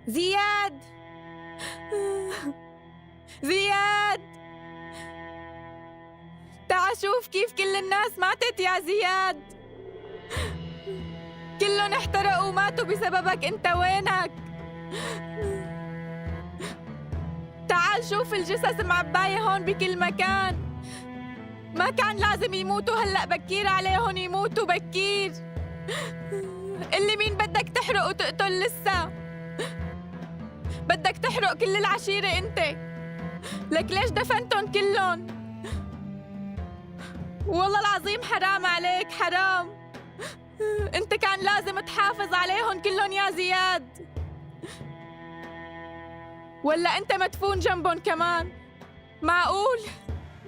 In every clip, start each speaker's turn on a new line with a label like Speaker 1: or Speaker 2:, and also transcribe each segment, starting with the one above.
Speaker 1: زياد، زياد، تعا شوف كيف كل الناس ماتت يا زياد، كلن احترقوا وماتوا بسببك. انت وينك؟ تعال شوف الجثث معباية هون بكل مكان. ما كان لازم يموتوا هلأ، بكير عليهم يموتوا بكير. اللي مين بدك تحرق وتقتل لسه؟ بدك تحرق كل العشيرة انت؟ لك ليش دفنتهم كلهم؟ والله العظيم حرام عليك، حرام. انت كان لازم تحافظ عليهم كلهم يا زياد، ولا انت مدفون جنبهم كمان؟ معقول؟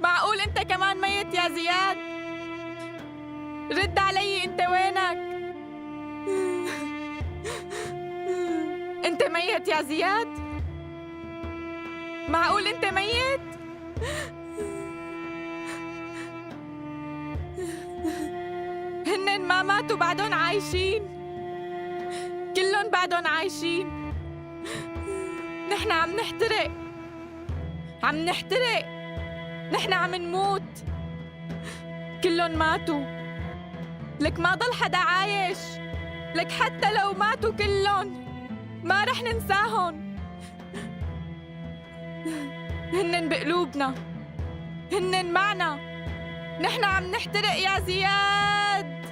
Speaker 1: معقول انت كمان ميت يا زياد؟ رد علي، انت وينك؟ انت ميت يا زياد؟ معقول انت ميت؟ هنن ما ماتوا، بعدهم عايشين، كلهم بعدهم عايشين. نحن عم نحترق، عم نحترق، نحن عم نموت. كلهم ماتوا، لك ما ضل حدا عايش. لك حتى لو ماتوا كلهم ما رح ننساهم. هنن بقلوبنا، هنن معنا. نحن عم نحترق يا زياد،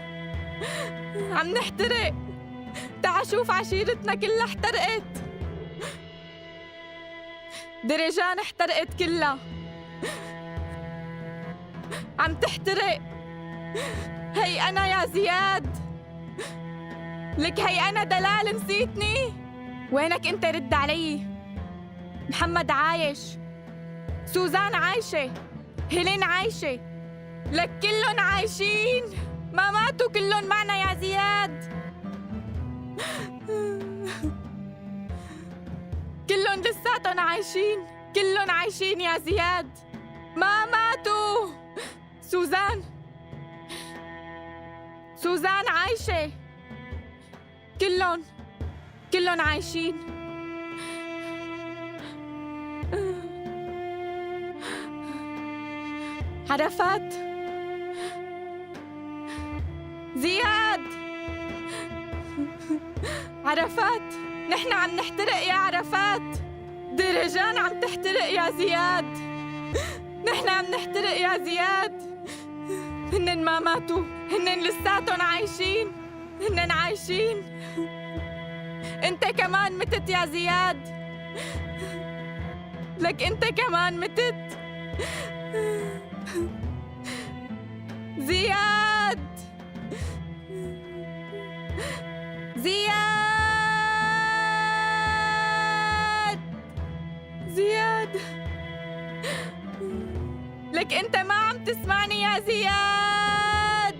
Speaker 1: عم نحترق. تعا شوف عشيرتنا كلها احترقت، درجان احترقت كلها، عم تحترق. هي أنا يا زياد، لك هي أنا دلال، نسيتني؟ وينك أنت؟ رد علي. محمد عايش، سوزان عايشة، هيلين عايشة، لك كلهم عايشين، ما ماتوا، كلهم معنا يا زياد. كلهم لساتهم عايشين، كلهم عايشين يا زياد، ما ماتوا. سوزان، سوزان عايشة، كلهم، كلهم عايشين. عرفات، زياد، عرفات، نحن عم نحترق يا عرفات. درجان عم تحترق يا زياد، نحن عم نحترق يا زياد. هنن ما ماتوا، هنن لساتهم عايشين، هنن عايشين. انت كمان متت يا زياد، لك انت كمان متت. زياد، زياد، زياد، لك انت ما عم تسمعني يا زياد.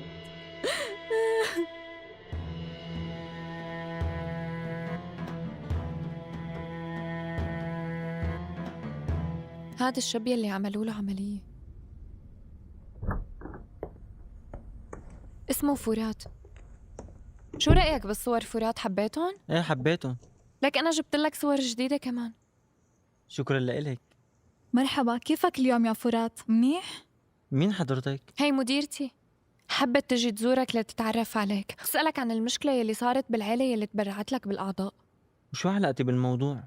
Speaker 2: هذا الشاب يلي عملوا له عملية اسمه فرات. شو رأيك بالصور فرات؟ حبيتهم؟
Speaker 3: ايه حبيتهم.
Speaker 2: لك أنا جبت لك صور جديدة كمان.
Speaker 3: شكرا لإلك.
Speaker 4: مرحبا، كيفك اليوم يا فرات؟ منيح؟
Speaker 3: مين حضرتك؟
Speaker 2: هي مديرتي، حبت تجي تزورك لتتعرف عليك، تسألك عن المشكلة يلي صارت بالعيلة يلي تبرعت لك بالأعضاء.
Speaker 3: وشو علاقتي بالموضوع؟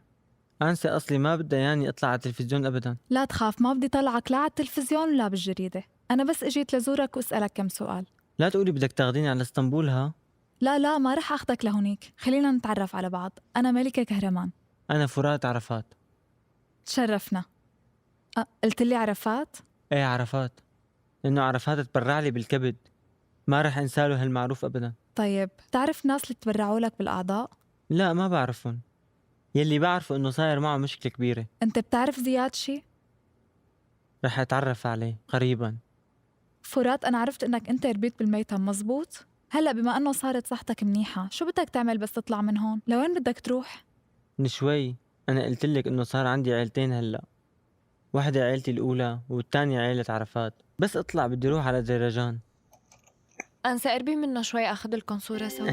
Speaker 3: أنسة أصلي ما بدها ياني أطلع على التلفزيون أبدا.
Speaker 4: لا تخاف، ما بدي طلعك لا على التلفزيون ولا بالجريدة، أنا بس إجيت لزورك وأسألك كم سؤال.
Speaker 3: لا تقولي بدك تاخديني على اسطنبول ها؟
Speaker 4: لا لا، ما رح أخدك لهونيك، خلينا نتعرف على بعض. أنا ملكة كهرمان.
Speaker 3: أنا فرات عرفات.
Speaker 4: تشرفنا. قلت لي عرفات؟
Speaker 3: إيه عرفات، لأنه عرفات تبرع لي بالكبد، ما رح أنساله هالمعروف أبدا.
Speaker 4: طيب، تعرف ناس اللي تبرعوا لك بالأعضاء؟
Speaker 3: لا ما بعرفهم، يلي بعرفه إنه صاير معه مشكلة كبيرة.
Speaker 4: أنت بتعرف زياد شي؟
Speaker 3: رح أتعرف عليه قريبا.
Speaker 4: فرات، أنا عرفت إنك أنت ربيت بالميتم، مزبوط؟ هلأ بما إنه صارت صحتك منيحة، شو بدك تعمل بس تطلع من هون؟ لوين بدك تروح؟
Speaker 3: من شوي أنا قلت لك إنه صار عندي عيلتين هلأ، واحدة عيلتي الأولى والتانية عيلة عرفات. بس اطلع بدي روح على درجان.
Speaker 2: أنسة قربي منا شوي أخذ لكم صورة سوا.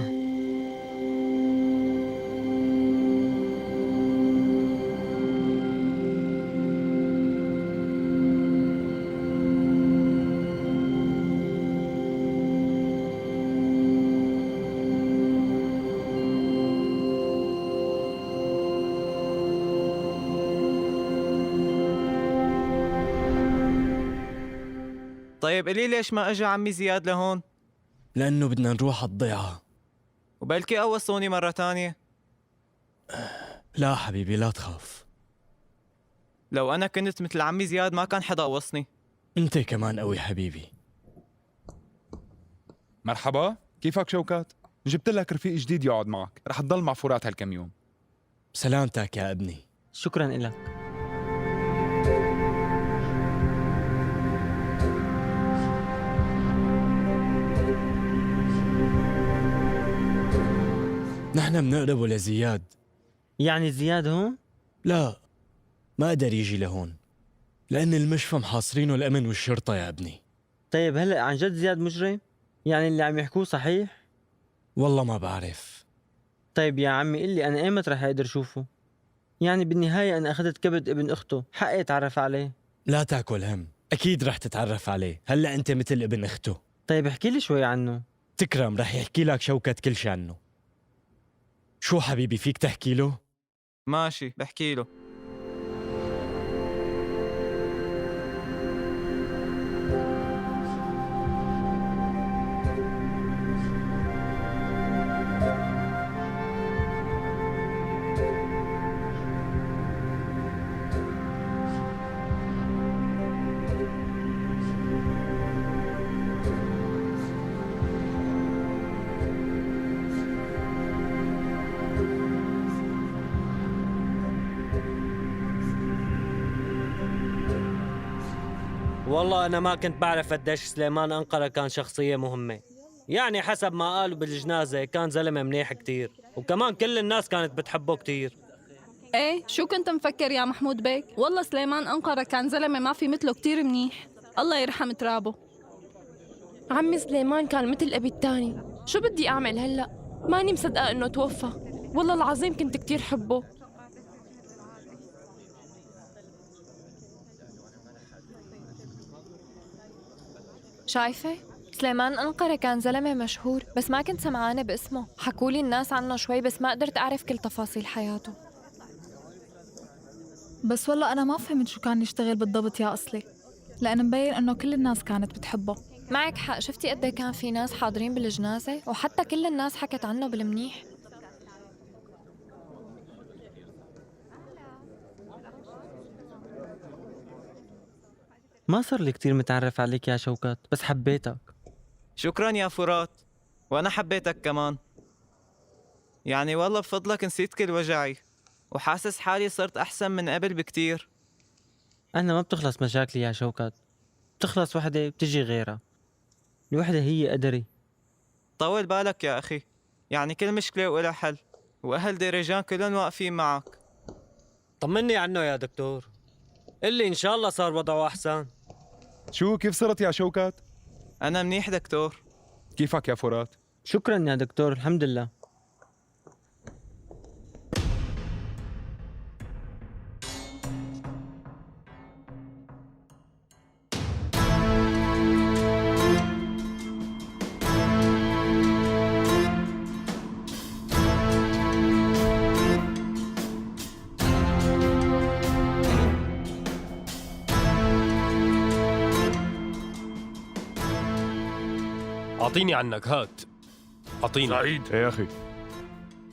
Speaker 5: طيب قولي ليش ما اجى عمي زياد لهون؟
Speaker 6: لأنه بدنا نروح على الضيعة.
Speaker 5: وبلكي قوصوني مرة تانية.
Speaker 6: لا حبيبي لا تخاف.
Speaker 5: لو أنا كنت مثل عمي زياد ما كان حدا قوصني.
Speaker 6: أنت كمان قوي حبيبي.
Speaker 7: مرحبا، كيفك شوكات؟ جبت لك رفيق جديد يقعد معك، رح تضل مع فرات هالكم يوم.
Speaker 6: سلامتك يا ابني.
Speaker 3: شكرا إلك.
Speaker 6: نحن بنقربه لزياد.
Speaker 3: يعني زياد هون؟
Speaker 6: لا ما قدر يجي لهون لأن المشفى محاصرينه الأمن والشرطة يا ابني.
Speaker 3: طيب هلا عن جد زياد مجرم؟ يعني اللي عم يحكوه صحيح؟
Speaker 6: والله ما بعرف.
Speaker 3: طيب يا عمي قلي أنا إيمت رح أقدر شوفه؟ يعني بالنهاية أنا أخذت كبد ابن أخته، حقي أتعرف عليه.
Speaker 6: لا تاكل هم، أكيد رح تتعرف عليه، هلأ أنت مثل ابن أخته.
Speaker 3: طيب احكي لي شوي عنه.
Speaker 6: تكرم رح يحكي لك شوكت كل شي عنه. شو حبيبي فيك تحكي له؟
Speaker 5: ماشي بحكي له.
Speaker 8: والله أنا ما كنت بعرف قديش سليمان أنقرة كان شخصية مهمة. يعني حسب ما قالوا بالجنازة كان زلمة منيح كتير، وكمان كل الناس كانت بتحبه كتير.
Speaker 1: ايه شو كنت مفكر يا محمود بيك؟ والله سليمان أنقرة كان زلمة ما في مثله، كتير منيح، الله يرحم ترابه.
Speaker 9: عمي سليمان كان مثل أبي التاني، شو بدي أعمل هلأ؟ ماني مصدقة إنه توفى، والله العظيم كنت كتير حبه.
Speaker 2: شايفة؟ سليمان أنقرة كان زلمة مشهور، بس ما كنت سمعانة باسمه، حكولي الناس عنه شوي بس ما قدرت أعرف كل تفاصيل حياته.
Speaker 4: بس والله أنا ما فهمت شو كان يشتغل بالضبط يا أصلي، لأن مبين إنه كل الناس كانت بتحبه.
Speaker 2: معك حق، شفتي قد كان في ناس حاضرين بالجنازة وحتى كل الناس حكت عنه بالمنيح.
Speaker 3: ما صار لي كتير متعرف عليك يا شوكات، بس حبيتك.
Speaker 5: شكرا يا فرات، وأنا حبيتك كمان. يعني والله بفضلك نسيت كل وجعي، وحاسس حالي صرت أحسن من قبل بكتير.
Speaker 3: أنا ما بتخلص مشاكلي يا شوكات، بتخلص وحدة بتجي غيرها. الوحدة هي قدري.
Speaker 5: طول بالك يا أخي، يعني كل مشكلة وإلها حل، وأهل ديريجان كلهم واقفين معك.
Speaker 8: طمني عنه يا دكتور، اللي إن شاء الله صار وضعه أحسن.
Speaker 7: شو كيف صرت يا شوكات؟
Speaker 5: أنا منيح دكتور.
Speaker 7: كيفك يا فرات؟
Speaker 3: شكرا يا دكتور، الحمد لله.
Speaker 10: أعطيني عنك، هات أعطيني.
Speaker 11: سعيد
Speaker 7: يا أخي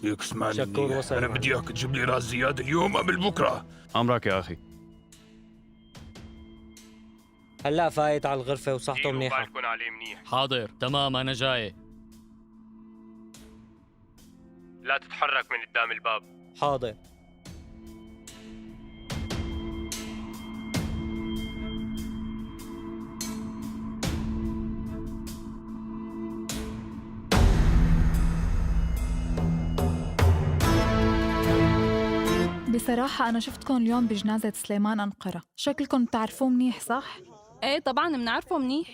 Speaker 11: ليك اسمعني
Speaker 8: شكور
Speaker 11: منيح.
Speaker 8: وصل
Speaker 11: أنا
Speaker 8: معي.
Speaker 11: بدي إياك تجيب لي راس زياد اليوم قبل بكرة.
Speaker 10: أمرك يا أخي.
Speaker 8: هلا فايت على الغرفة وصحته منيحة.
Speaker 10: بالكن عليه منيح.
Speaker 12: حاضر تمام، أنا جاي.
Speaker 10: لا تتحرك من قدام الباب.
Speaker 8: حاضر.
Speaker 4: بصراحة أنا شفتكم اليوم بجنازة سليمان أنقرة، شكلكم بتعرفوه منيح صح؟
Speaker 1: ايه طبعا بنعرفه منيح.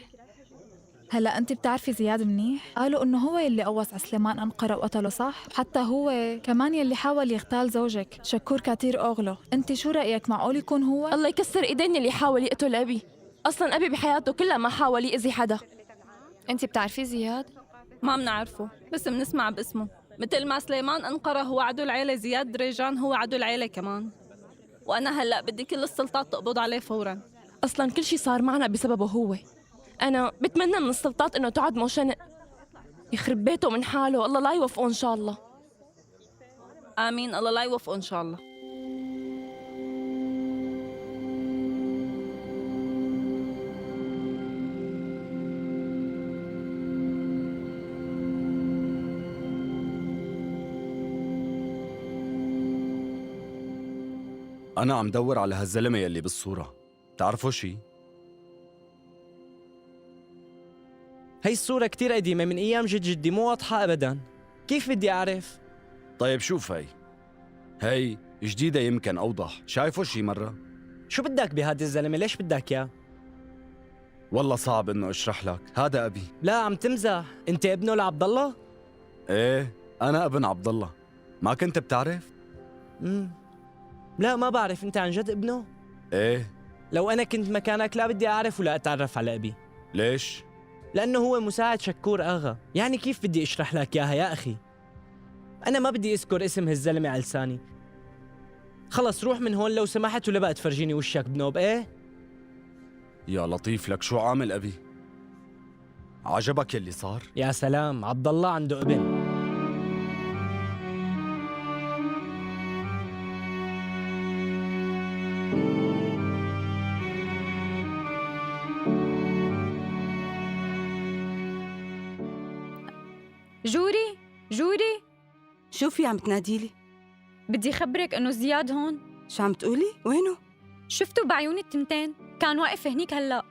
Speaker 4: هلا أنت بتعرفي زياد منيح؟ قالوا إنه هو يلي قوص على سليمان أنقرة وقتله صح؟ حتى هو كمان يلي حاول يغتال زوجك شكور كاتير أوغلو، أنت شو رأيك معقول يكون هو؟
Speaker 9: الله يكسر إيدين اللي حاول يقتل أبي، أصلاً أبي بحياته كلها ما حاول يأذي حدا.
Speaker 2: أنت بتعرفي زياد؟
Speaker 1: ما بنعرفه بس بنسمع باسمه، مثل ما سليمان أنقرة هو عدو العيلة، زياد دريجان هو عدو العيلة كمان. وأنا هلأ بدي كل السلطات تقبض عليه فوراً.
Speaker 9: أصلاً كل شي صار معنا بسببه هو، أنا بتمنى من السلطات إنه تعدمه شنق، يخرب بيته من حاله، الله لا يوفقه إن شاء الله.
Speaker 1: آمين، الله لا يوفقه إن شاء الله.
Speaker 13: أنا عم دور على هالزلمة يلي بالصورة، بتعرفوا شي؟
Speaker 14: هي الصورة كتير قديمة من أيام جد جدي، مو واضحة أبداً. كيف بدي أعرف؟
Speaker 13: طيب شوف هي، هي جديدة يمكن أوضح، شايفه شي مرة؟
Speaker 14: شو بدك بهذا الزلمة؟ ليش بدك إياه؟
Speaker 13: والله صعب إنه أشرح لك، هذا أبي.
Speaker 14: لا عم تمزح، أنت ابنه لعبد الله؟
Speaker 13: إيه، أنا ابن عبد الله، ما كنت بتعرف؟
Speaker 14: لا ما بعرف، أنت عن جد ابنه؟
Speaker 13: إيه.
Speaker 14: لو أنا كنت مكانك لا بدي أعرف ولا أتعرف على أبي.
Speaker 13: ليش؟
Speaker 14: لأنه هو مساعد شكور آغا، يعني كيف بدي أشرح لك إياها يا أخي؟ أنا ما بدي أذكر اسم هالزلمة على لساني. خلص روح من هون لو سمحت ولا بقى تفرجيني وشك بنوب، إيه؟
Speaker 13: يا لطيف، لك شو عامل أبي؟ عجبك يلي صار؟
Speaker 14: يا سلام، عبد الله عنده ابن.
Speaker 1: جوري، جوري،
Speaker 15: شو في عم تناديلي؟
Speaker 1: بدي خبرك إنه زياد هون.
Speaker 15: شو عم تقولي؟ وينه؟
Speaker 1: شفته بعيوني التنتين، كان واقف هنيك هلأ.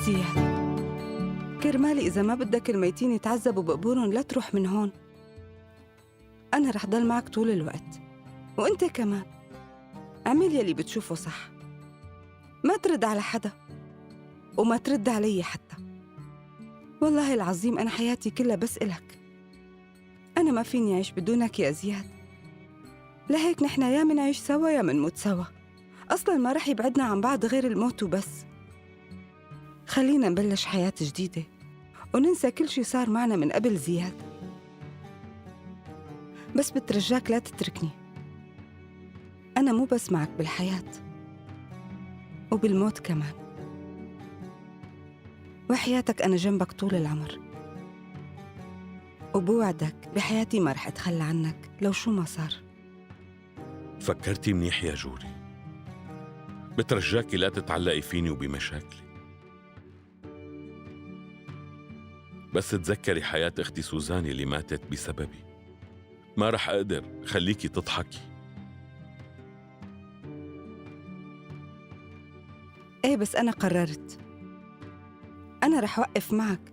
Speaker 15: زياد، كرمالي إذا ما بدك الميتين يتعذبوا بقبورهم لا تروح من هون. أنا رح ضل معك طول الوقت، وأنت كمان. اعمل يلي بتشوفه صح، ما ترد على حدا وما ترد علي حتى. والله العظيم أنا حياتي كلها بس إلك، أنا ما فيني أعيش بدونك يا زياد. لهيك نحن يا منعيش سوا يا منموت سوا، أصلاً ما رح يبعدنا عن بعض غير الموت وبس. خلينا نبلش حياة جديدة وننسى كل شي صار معنا من قبل زياد. بس بترجاك لا تتركني، أنا مو بس معك بالحياة وبالموت كمان. وحياتك أنا جنبك طول العمر، وبوعدك بحياتي ما رح أتخلى عنك لو شو ما صار.
Speaker 11: فكرتي منيح يا جوري، بترجاكي لا تتعلقي فيني وبمشاكلي، بس تذكري حياة أختي سوزان اللي ماتت بسببي. ما رح أقدر خليكي تضحكي.
Speaker 15: إيه بس أنا قررت، أنا رح وقف معك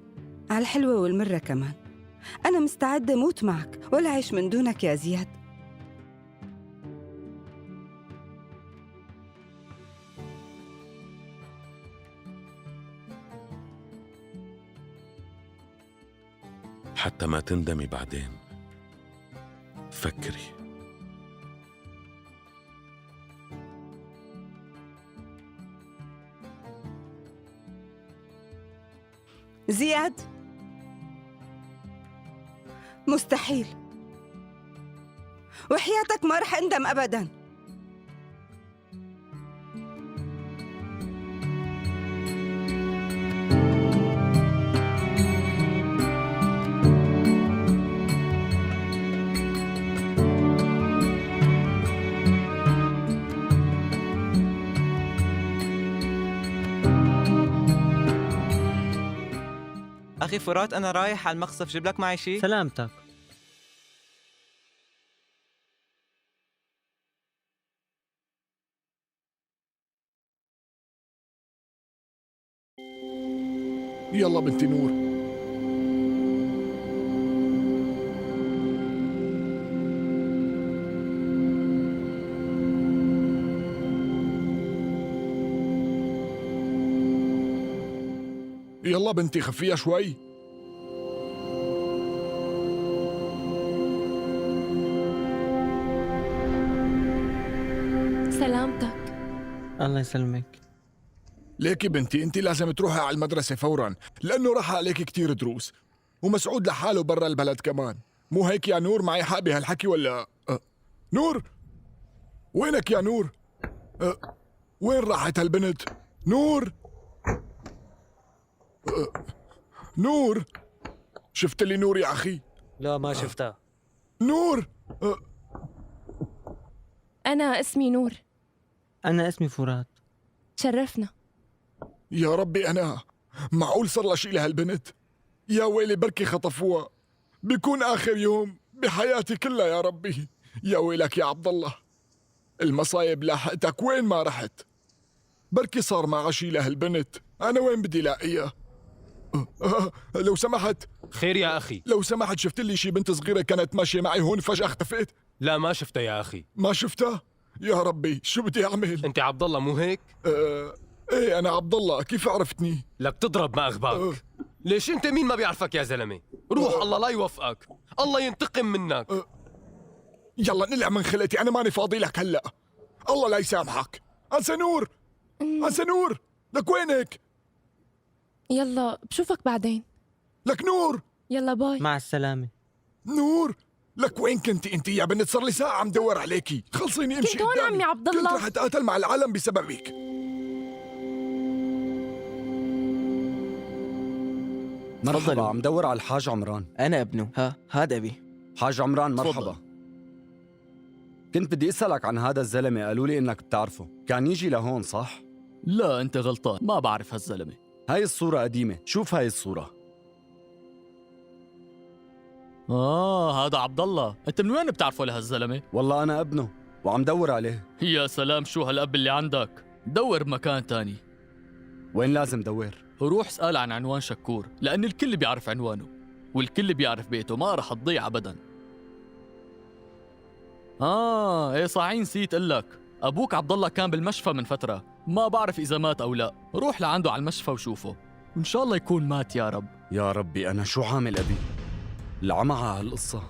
Speaker 15: على الحلوة والمرة كمان. أنا مستعدة موت معك ولا أعيش من دونك يا زياد.
Speaker 11: حتى ما تندمي بعدين فكري.
Speaker 15: زياد مستحيل، وحياتك ما رح اندم ابدا.
Speaker 5: أخي فرات أنا رايح على المقصف، جيب لك معي شيء؟
Speaker 3: سلامتك.
Speaker 16: يلا بنتي نور. يلا بنتي خفيها شوي.
Speaker 9: سلامتك.
Speaker 3: الله يسلمك.
Speaker 16: ليكي بنتي، انت لازم تروحي على المدرسة فورا، لأنه راح عليك كتير دروس، ومسعود لحاله برا البلد كمان. مو هيك يا نور؟ معي حق بهالحكي ولا؟ نور، وينك يا نور؟ وين راحت هالبنت؟ نور، نور، شفت لي نور يا أخي؟
Speaker 8: لا ما شفتها.
Speaker 16: نور.
Speaker 9: أنا اسمي نور.
Speaker 3: أنا اسمي فرات.
Speaker 9: تشرفنا.
Speaker 16: يا ربي، أنا معقول صار لها شيء لهالبنت؟ يا ويلي، بركي خطفوها، بيكون آخر يوم بحياتي كلها. يا ربي، يا ويلك يا عبد الله، المصايب لاحقتك وين ما رحت. بركي صار معها شيء لهالبنت، أنا وين بدي لاقيها؟ لو سمحت.
Speaker 10: خير يا أخي.
Speaker 16: لو سمحت، شفت لي شي بنت صغيرة كانت ماشية معي هون فجأة اختفت؟
Speaker 10: لا ما شفتها يا أخي.
Speaker 16: ما شفتها؟ يا ربي شو بدي أعمل؟
Speaker 10: أنت عبد الله مو هيك؟
Speaker 16: ايه أنا عبد الله، كيف عرفتني؟
Speaker 10: لك تضرب ما أغباك. ليش أنت مين ما بيعرفك يا زلمة؟ روح، الله لا يوفقك، الله ينتقم منك.
Speaker 16: يلا نلع من خلقتي، أنا ماني فاضي لك هلأ، الله لا يسامحك. أنسى نور، أنسى نور، لك وينك؟
Speaker 9: يلا بشوفك بعدين.
Speaker 16: لك نور.
Speaker 9: يلا باي.
Speaker 3: مع السلامة.
Speaker 16: نور، لك وين كنتي انت يا بنت؟ صار لي ساعة عم دور عليكي. خلصيني امشي
Speaker 9: كنت هون
Speaker 16: قدامي.
Speaker 9: عمي عبد الله.
Speaker 16: كنت رح اتقاتل مع العالم بسببك.
Speaker 13: مرحبا، عم دور على الحاج عمران.
Speaker 17: أنا ابنه. ها هذا أبي.
Speaker 13: حاج عمران مرحبا.
Speaker 17: تفضل.
Speaker 13: كنت بدي أسألك عن هذا الزلمة، قالوا لي إنك بتعرفه، كان يجي لهون صح؟
Speaker 12: لا أنت غلطان، ما بعرف هالزلمة.
Speaker 13: هاي الصورة قديمة، شوف هاي الصورة.
Speaker 12: هذا عبد الله، أنت من وين بتعرفه لهالزلمة؟
Speaker 13: والله أنا ابنه وعم دور عليه.
Speaker 12: يا سلام، شو هالأب اللي عندك؟ دور بمكان تاني.
Speaker 13: وين لازم دور؟
Speaker 12: روح اسأل عن عنوان شكور، لأن الكل بيعرف عنوانه والكل بيعرف بيته، ما رح تضيع أبداً. إيه صحيح نسيت أقول لك، أبوك عبد الله كان بالمشفى من فترة، ما بعرف إذا مات أو لا، روح لعنده على المشفى وشوفه، وإن شاء الله يكون مات يا رب.
Speaker 13: يا ربي أنا شو عامل أبي؟ العمى على هالقصة.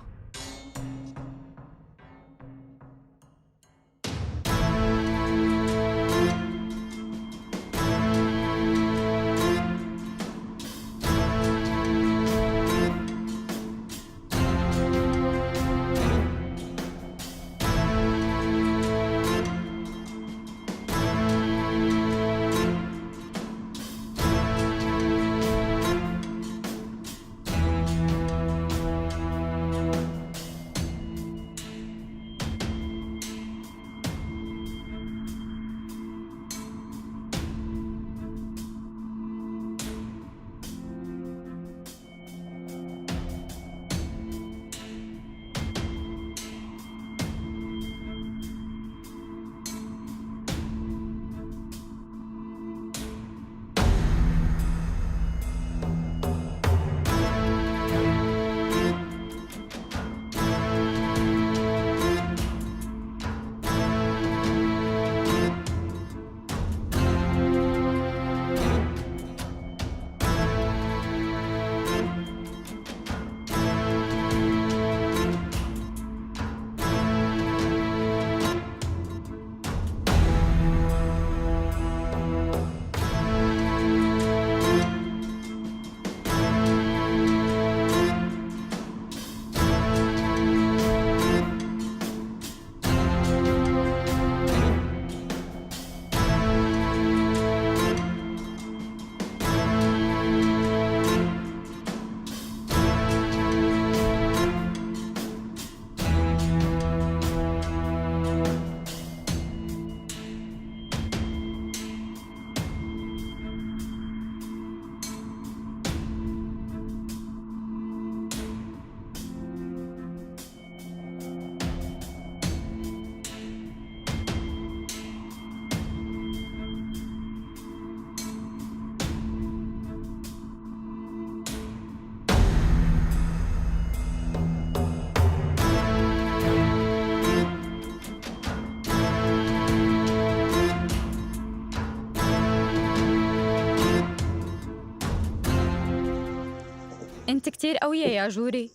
Speaker 1: أنت كتير قوية يا جوري.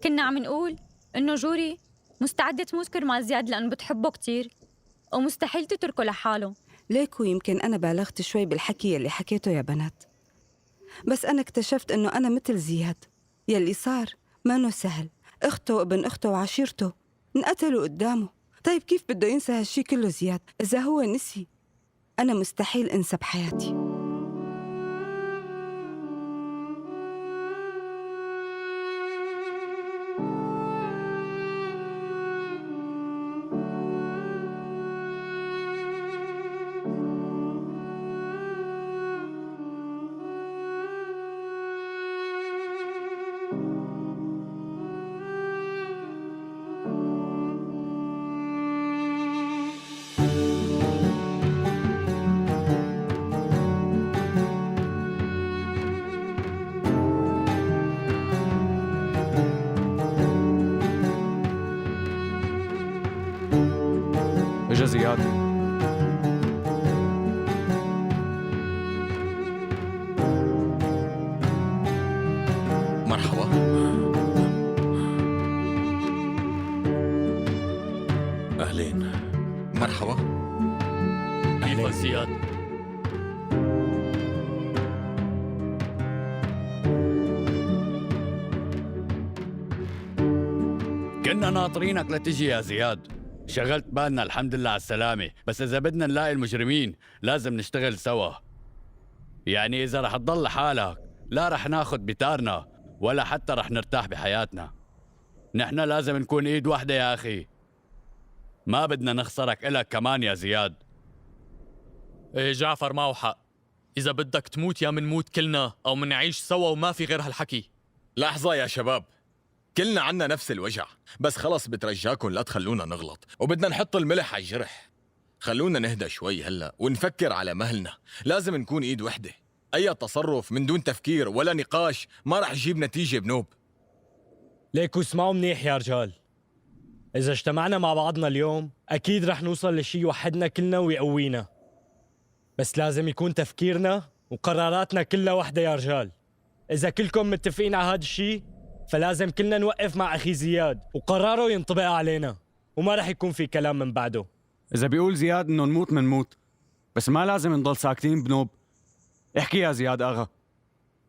Speaker 1: كنا عم نقول إنه جوري مستعدة تموت كرمال زياد لأنه بتحبه كتير ومستحيل تتركه لحاله.
Speaker 15: ليكو يمكن أنا بالغت شوي بالحكي اللي حكيته يا بنات، بس أنا اكتشفت إنه أنا مثل زياد. يلي صار ما سهل، أخته وابن أخته وعشيرته انقتلوا قدامه. طيب كيف بده ينسى هالشي كله زياد؟ إذا هو نسي أنا مستحيل أنسى بحياتي.
Speaker 13: اجا زياد.
Speaker 10: مرحبا.
Speaker 11: أهلين.
Speaker 10: مرحبا.
Speaker 12: كيفك زياد؟
Speaker 18: كنا ناطرينك لتجي يا زياد، شغلت بالنا الحمد لله على السلامة. بس إذا بدنا نلاقي المجرمين لازم نشتغل سوا. يعني إذا رح تضل لحالك لا رح ناخد بتارنا ولا حتى رح نرتاح بحياتنا. نحن لازم نكون إيد واحدة يا أخي، ما بدنا نخسرك إلك كمان يا زياد.
Speaker 12: إيه جعفر معه حق، إذا بدك تموت يا منموت كلنا أو منعيش سوا، وما في غير هالحكي.
Speaker 10: لحظة يا شباب، كلنا عنا نفس الوجع، بس خلص بترجاكم لا تخلونا نغلط، وبدنا نحط الملح على الجرح. خلونا نهدى شوي هلا ونفكر على مهلنا، لازم نكون ايد وحدة. اي تصرف من دون تفكير ولا نقاش ما رح يجيب نتيجة بنوب.
Speaker 14: ليكو اسمعوا منيح يا رجال، إذا اجتمعنا مع بعضنا اليوم أكيد رح نوصل لشي يوحدنا كلنا ويقوينا، بس لازم يكون تفكيرنا وقراراتنا كلها وحدة يا رجال. إذا كلكم متفقين على هذا الشي فلازم كلنا نوقف مع أخي زياد وقراره ينطبق علينا، وما رح يكون في كلام من بعده.
Speaker 18: إذا بيقول زياد إنه نموت منموت، بس ما لازم نضل ساكتين بنوب. احكي يا زياد آغا،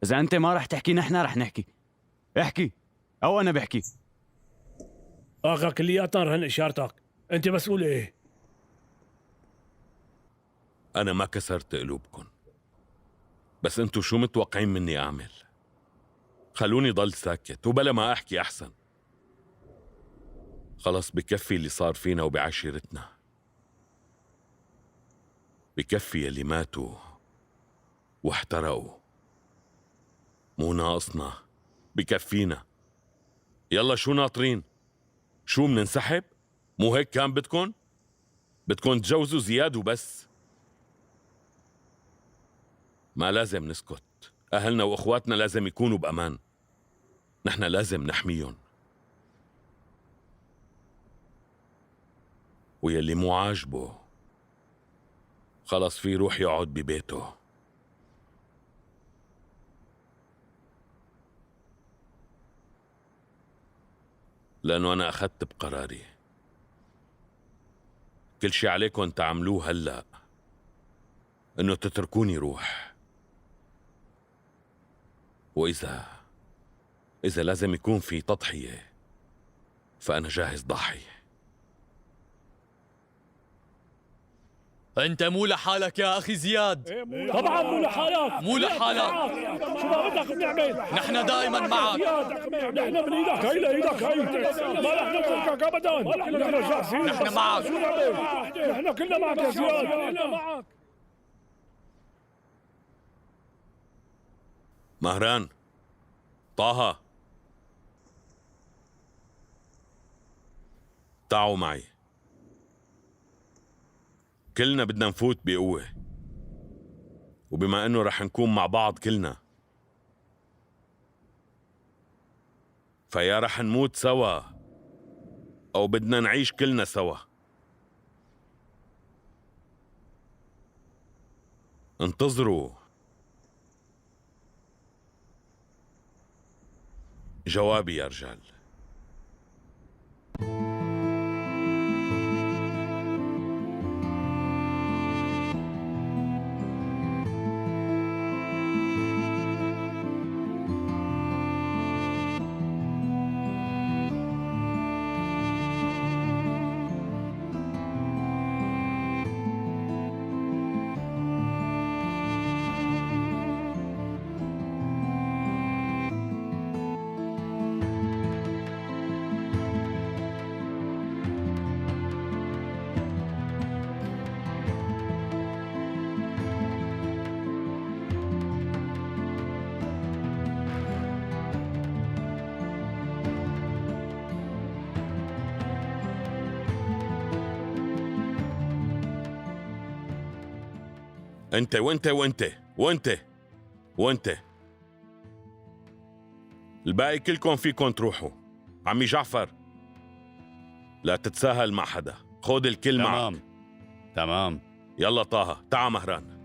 Speaker 18: إذا أنت ما رح تحكي نحن رح نحكي. احكي أو أنا بحكي.
Speaker 19: آغا كلياتنا رهن إشارتك، أنت مسؤول. إيه
Speaker 11: أنا ما كسرت قلوبكم، بس أنتو شو متوقعين مني أعمل؟ خلوني ضل ساكت وبلا ما أحكي أحسن. خلص بكفي اللي صار فينا وبعشيرتنا، بكفي اللي ماتوا واحترقوا، مو ناقصنا، بكفينا. يلا شو ناطرين؟ شو مننسحب؟ مو هيك كان بدكن؟ بدكن تجوزوا زياد وبس. ما لازم نسكت، أهلنا وأخواتنا لازم يكونوا بأمان، نحن لازم نحميهم. ويلي مو عاجبه خلص في روح يقعد ببيته. لأنه أنا أخذت بقراري، كل شي عليكم تعملوه هلأ إنه تتركوني روح. وإذا لازم يكون في تضحية فأنا جاهز ضحي.
Speaker 12: أنت مو لحالك يا أخي زياد.
Speaker 19: طبعا مو لحالك،
Speaker 12: مو لحالك.
Speaker 19: شو ما بدك بنعمل،
Speaker 12: نحن دائما معك.
Speaker 19: نحن من ايدك هي لايدك هي، ما رح نتركك ابدا. نحن جاهزين،
Speaker 12: نحن معك،
Speaker 19: شو نعمل؟ نحن كلنا معك يا زياد، كلنا معك.
Speaker 11: مهران، طه، تعوا معي، كلنا بدنا نفوت بقوة، وبما انه رح نكون مع بعض كلنا فيا رح نموت سوا او بدنا نعيش كلنا سوا. انتظروا. جوابي يا رجال. انت وانت وانت وانت وانت، الباقي كلكم فيكم تروحوا. عمي جعفر لا تتساهل مع حدا، خود الكل معك.
Speaker 18: تمام تمام.
Speaker 11: يلا طه تعا مهران.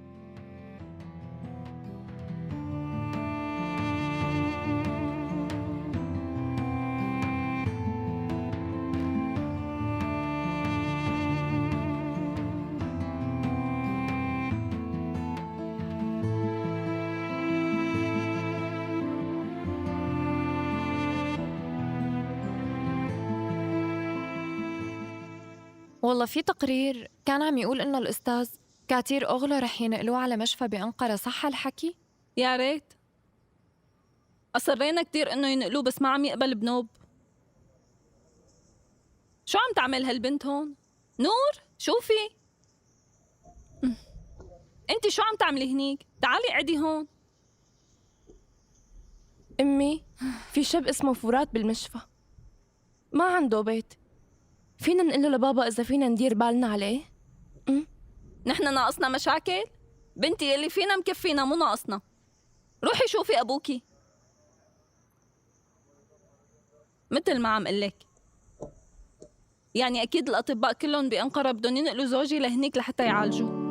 Speaker 2: والله في تقرير كان عم يقول إنه الأستاذ كاتير أوغلو رح ينقلوه على مشفى بأنقرة، صح هالحكي؟
Speaker 1: يا ريت. أصرينا كتير إنه ينقلوه بس ما عم يقبل بنوب. شو عم تعمل هالبنت هون؟ نور شوفي انت شو عم تعملي هنيك؟ تعالي اقعدي هون.
Speaker 9: أمي في شاب اسمه فرات بالمشفى، ما عنده بيت، فينا نقول له لبابا إذا فينا ندير بالنا عليه؟
Speaker 1: نحن ناقصنا مشاكل؟ بنتي يلي فينا مكفينا، مو ناقصنا. روحي شوفي أبوكي. مثل ما عم قلك، يعني أكيد الأطباء كلهم بأنقرة بدهم ينقلوا زوجي لهنيك لحتى يعالجوه.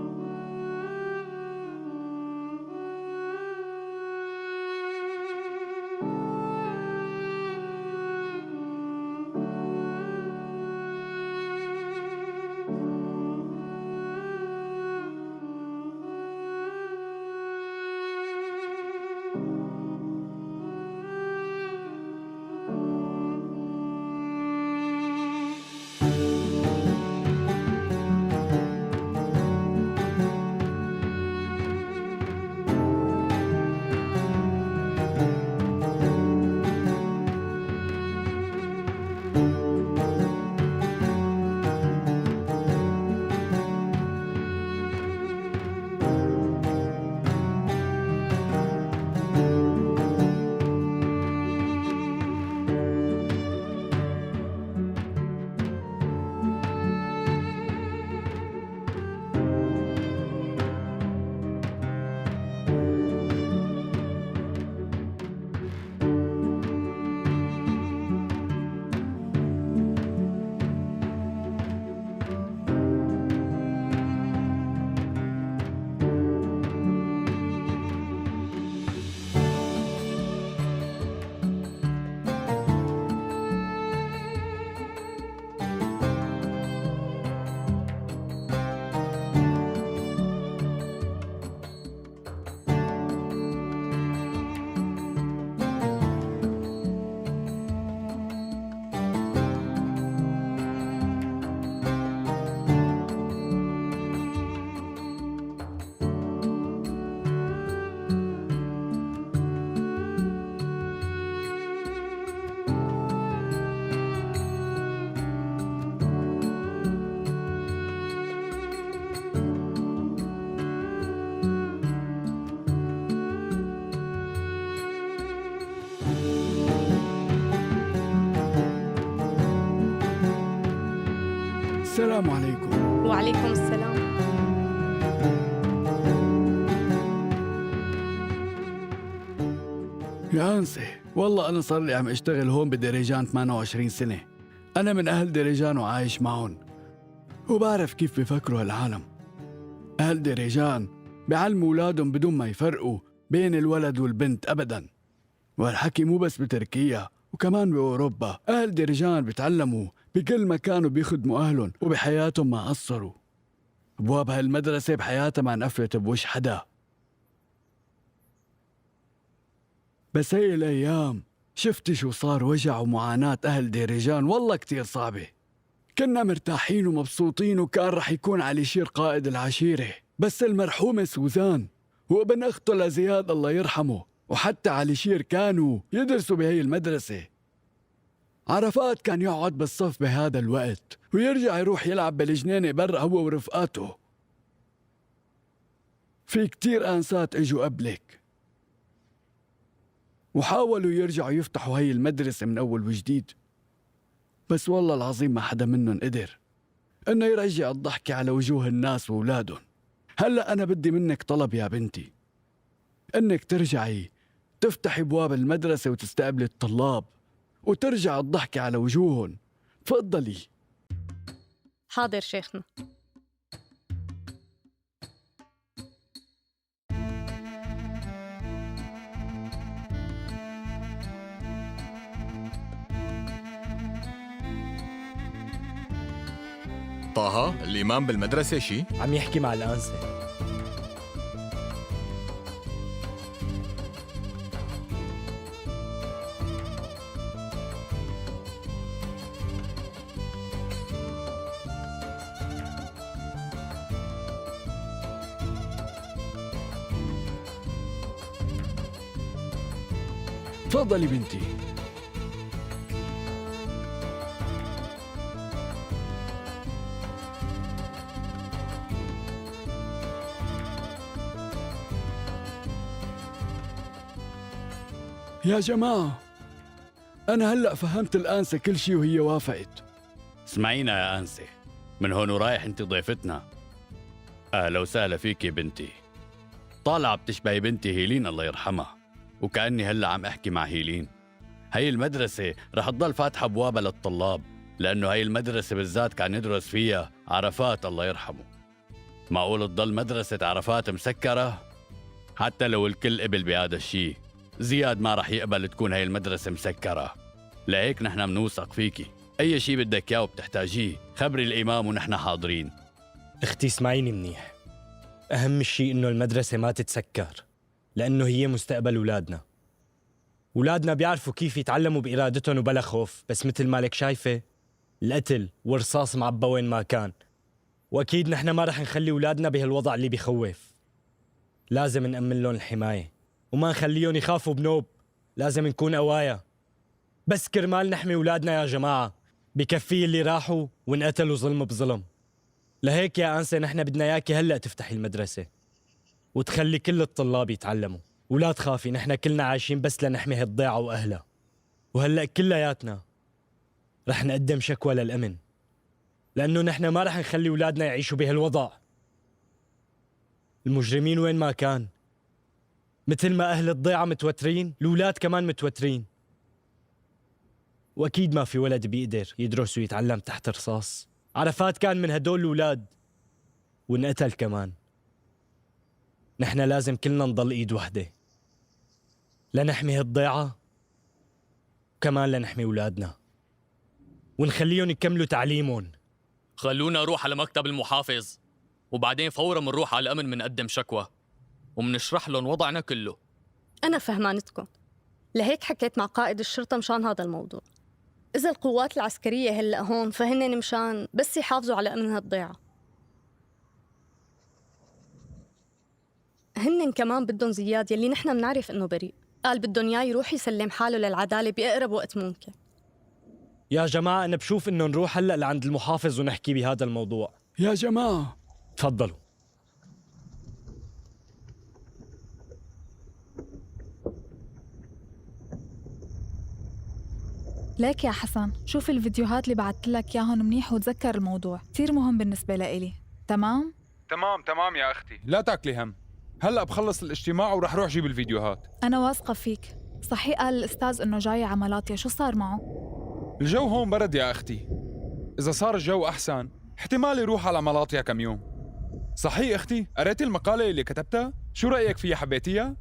Speaker 18: السلام عليكم.
Speaker 9: وعليكم السلام.
Speaker 18: يا أنسة، والله أنا صار لي عم أشتغل هون بدريجان 28 سنة. أنا من أهل دريجان وعايش معهم، وبعرف كيف بفكروا هالعالم. أهل دريجان بيعلموا أولادهم بدون ما يفرقوا بين الولد والبنت أبداً. وهالحكي مو بس بتركيا، وكمان بأوروبا. أهل ديرجان بيتعلموا بكل مكان وبيخدموا أهلهم وبحياتهم ما قصروا. أبواب هالمدرسة بحياتها ما انقفلت بوش حدا. بس هي الأيام شفتي شو صار وجع ومعاناة أهل ديرجان، والله كتير صعبة. كنا مرتاحين ومبسوطين وكان رح يكون علي شير قائد العشيرة، بس المرحومة سوزان وابن أخته لزياد الله يرحمه وحتى علي شير كانوا يدرسوا بهي المدرسة. عرفات كان يقعد بالصف بهذا الوقت ويرجع يروح يلعب بالجنينة برا هو ورفقاته. في كتير آنسات اجوا قبلك وحاولوا يرجعوا يفتحوا هي المدرسة من أول وجديد، بس والله العظيم ما حدا منهم قدر إنه يرجع الضحكة على وجوه الناس وأولادهم. هلأ أنا بدي منك طلب يا بنتي، إنك ترجعي تفتحي أبواب المدرسة وتستقبلي الطلاب وترجع الضحكة على وجوههم. تفضلي.
Speaker 20: حاضر شيخنا.
Speaker 10: طه الإمام بالمدرسة شي؟
Speaker 14: عم يحكي مع الأنسة.
Speaker 18: تفضلي بنتي. يا جماعة أنا هلأ فهمت الآنسة كل شي وهي وافقت. اسمعينا يا آنسة، من هون ورايح أنت ضيفتنا. أهلا وسهلا فيكي بنتي. طالعة بتشبهي بنتي هيلين الله يرحمها، وكأني هلأ عم أحكي مع هيلين. هي المدرسة رح تضل فاتحة أبوابها للطلاب، لأنه هي المدرسة بالذات كان يدرس فيها عرفات الله يرحمه. معقول تضل مدرسة عرفات مسكرة؟ حتى لو الكل قبل بهذا الشيء، زياد ما رح يقبل تكون هاي المدرسة مسكرة. لهيك نحن منوثق فيكي، أي شيء بدك إياه وبتحتاجيه خبري الإمام ونحن حاضرين.
Speaker 14: اختي اسمعيني منيح، أهم شيء إنه المدرسة ما تتسكر، لأنه هي مستقبل أولادنا. أولادنا بيعرفوا كيف يتعلموا بإرادتهم وبلا خوف، بس مثل ما لك شايفة القتل والرصاص معبى وين ما كان، وأكيد نحن ما رح نخلي أولادنا بهالوضع اللي بخوف. لازم نأمن لهم الحماية وما نخليهم يخافوا بنوب، لازم نكون قوايا بس كرمال نحمي أولادنا يا جماعة. بكفي اللي راحوا وانقتلوا ظلم بظلم. لهيك يا أنسة نحن بدنا إياكي هلأ تفتحي المدرسة وتخلي كل الطلاب يتعلموا، ولا تخافي نحن كلنا عايشين بس لنحمي هالضيعة وأهلها. وهلأ كلياتنا رح نقدم شكوى للأمن، لأنه نحن ما رح نخلي أولادنا يعيشوا بهالوضع. المجرمين وين ما كان، مثل ما أهل الضيعة متوترين الأولاد كمان متوترين، وأكيد ما في ولد بيقدر يدرس ويتعلم تحت رصاص. عرفات كان من هدول الأولاد وانقتل كمان. نحن لازم كلنا نضل إيد وحدة لنحمي هالضيعة وكمان لنحمي أولادنا ونخليهم يكملوا تعليمهم.
Speaker 12: خلونا نروح على مكتب المحافظ وبعدين فورا منروح على الأمن منقدم شكوى ومنشرح لهم وضعنا كله.
Speaker 20: أنا فهمانتكم، لهيك حكيت مع قائد الشرطة مشان هذا الموضوع. إذا القوات العسكرية هلأ هون فهن مشان بس يحافظوا على أمن هالضيعة. هن كمان بدهم زياد يلي نحن بنعرف إنه بريء، قال بدهم إياه يروح يسلم حاله للعدالة بأقرب وقت ممكن.
Speaker 14: يا جماعة أنا بشوف إنه نروح هلأ لعند المحافظ ونحكي بهذا الموضوع.
Speaker 18: يا جماعة
Speaker 14: تفضلوا.
Speaker 4: ليك يا حسن، شوف الفيديوهات اللي بعثت لك اياهم منيح وتذكر الموضوع، كثير مهم بالنسبة لإلي. تمام؟
Speaker 7: تمام تمام يا أختي، لا تاكلي هم. هلأ بخلص الاجتماع ورح روح جيب الفيديوهات.
Speaker 4: أنا واثقة فيك. صحيح قال الأستاذ إنه جاي على ملاطيا، شو صار معه؟
Speaker 7: الجو هون برد يا أختي، إذا صار الجو أحسن احتمال يروح على ملاطيا كم يوم. صحيح أختي، قريتي المقالة اللي كتبتها؟ شو رأيك فيها، حبيتيها؟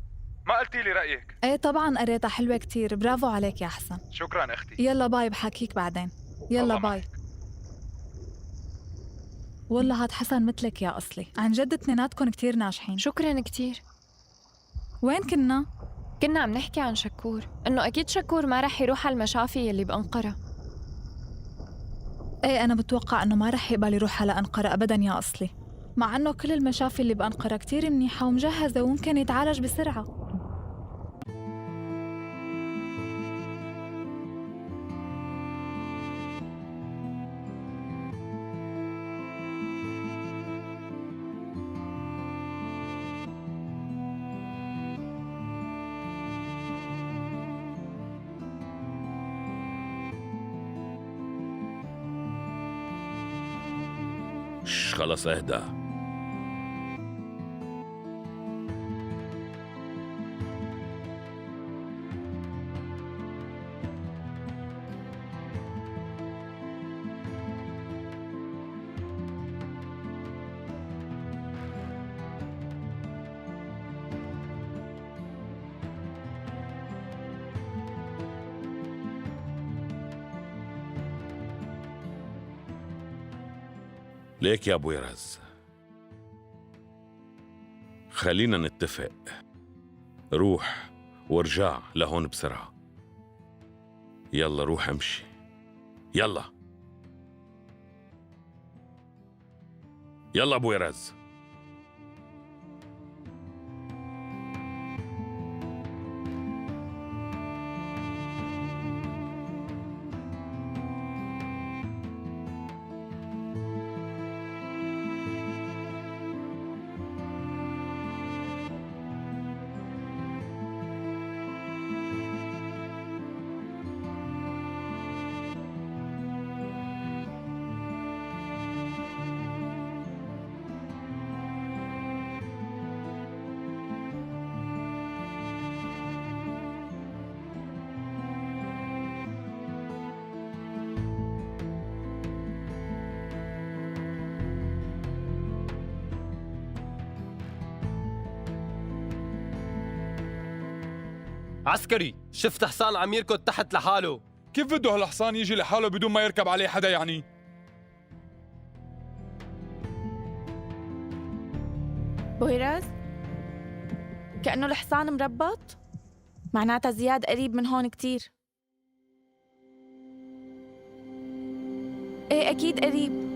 Speaker 7: ما قلتي لي رأيك.
Speaker 4: ايه طبعا قريتها، حلوة كتير، برافو عليك يا حسن.
Speaker 7: شكرا أختي.
Speaker 4: يلا bye، بحكيك بعدين. يلا
Speaker 7: الله
Speaker 4: bye. والله هاد حسن مثلك يا أصلي، عن جد اتنيناتكن كتير ناجحين.
Speaker 2: شكرا كتير.
Speaker 4: وين كنا؟
Speaker 2: كنا عم نحكي عن شكور، إنه أكيد شكور ما رح يروح على المشافي يلي بأنقرة.
Speaker 4: ايه أنا بتوقع إنه ما رح يقبل يروح على أنقرة أبدا يا أصلي، مع إنه كل المشافي اللي بأنقرة كتير منيحة ومجهزة وممكن يتعالج بسرعة.
Speaker 11: خلص اهدى. ليك يا أبو يرز، خلينا نتفق، روح وارجع لهون بسرعة. يلا روح امشي، يلا يلا أبو يرز.
Speaker 21: عسكري، شفت حصان عم يركض تحت لحاله.
Speaker 7: كيف بده هالحصان يجي لحاله بدون ما يركب عليه حدا يعني؟
Speaker 1: بويراز، كأنه الحصان مربط، معناتها زياد قريب من هون كتير. ايه أكيد قريب.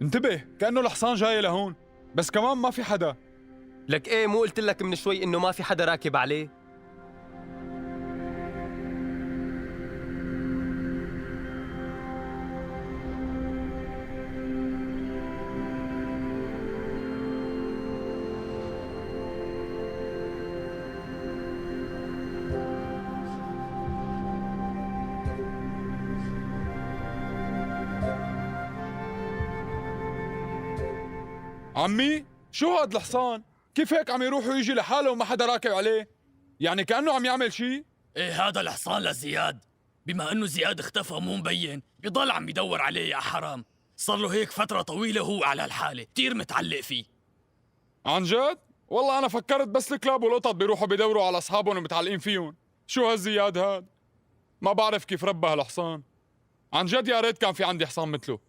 Speaker 7: انتبه، كأنه الحصان جاي لهون، بس كمان ما في حدا.
Speaker 21: لك ايه، مو قلت لك من شوي انه ما في حدا راكب عليه؟
Speaker 7: عمي، شو هاد الحصان؟ كيف هيك عم يروح ويجي لحاله وما حدا راكب عليه؟ يعني كأنه عم يعمل شيء؟
Speaker 12: ايه هذا الحصان لزياد، بما انه زياد اختفى مو مبين، بضل عم يدور عليه يا حرام.
Speaker 6: صار له هيك فترة طويلة وهو على هالحالة، كثير متعلق فيه.
Speaker 7: عن جد؟ والله أنا فكرت بس الكلاب والقطط بيروحوا بيدوروا على أصحابهم ومتعلقين فيهم. شو هالزياد هاد؟ ما بعرف كيف ربى هالحصان. عن جد يا ريت كان في عندي حصان مثله.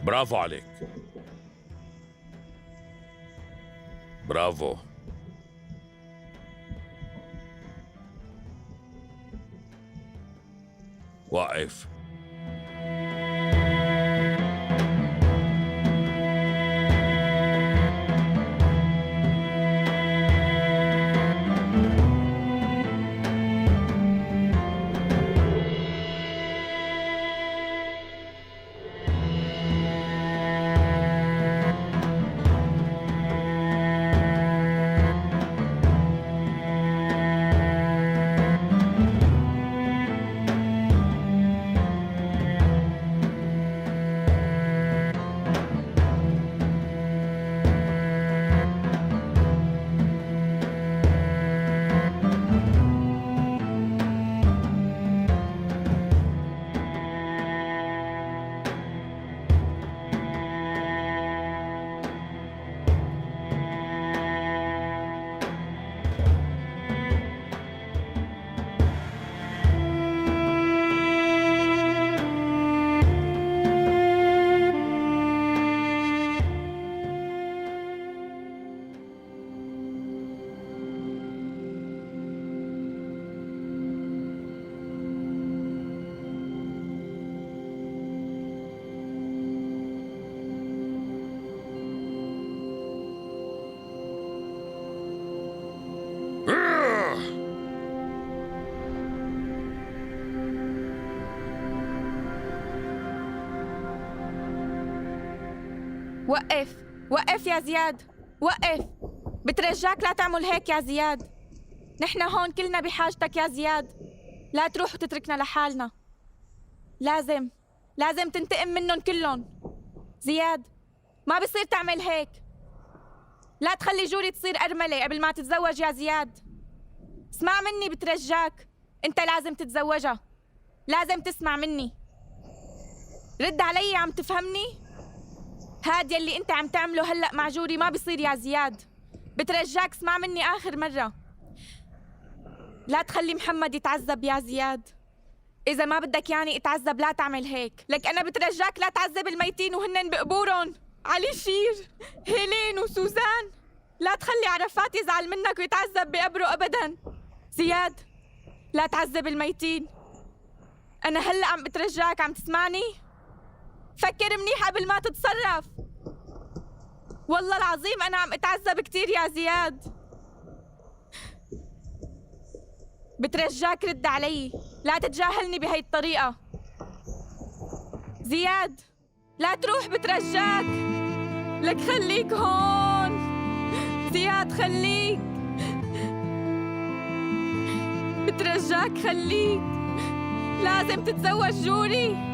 Speaker 11: برافو عليك، برافو. وقف.
Speaker 1: وقف، وقف يا زياد، وقف. بترجاك لا تعمل هيك يا زياد. نحن هون كلنا بحاجتك يا زياد. لا تروح وتتركنا لحالنا. لازم لازم تنتقم منهم كلهم. زياد، ما بصير تعمل هيك. لا تخلي جوري تصير أرملة قبل ما تتزوج يا زياد. اسمع مني بترجاك، انت لازم تتزوجها. لازم تسمع مني. رد علي، عم تفهمني؟ هاد يلي انت عم تعمله هلأ مع جوري ما بصير يا زياد. بترجاك اسمع مني آخر مرة. لا تخلي محمد يتعذب يا زياد. إذا ما بدك يعني اتعذب لا تعمل هيك. لك أنا بترجاك لا تعذب الميتين وهنن بقبورهم. علي شير، هيلين وسوزان. لا تخلي عرفات يزعل منك ويتعذب بقبره أبداً. زياد، لا تعذب الميتين. أنا هلأ عم بترجاك، عم تسمعني؟ فكر منيح قبل ما تتصرف. والله العظيم أنا عم اتعذب كتير يا زياد. بترجاك رد علي، لا تتجاهلني بهي الطريقة. زياد، لا تروح بترجاك. لك خليك هون زياد، خليك. بترجاك خليك. لازم تتزوج جوري.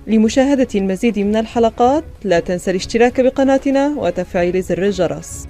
Speaker 5: لمشاهدة المزيد من الحلقات لا تنسى الاشتراك بقناتنا وتفعيل زر الجرس.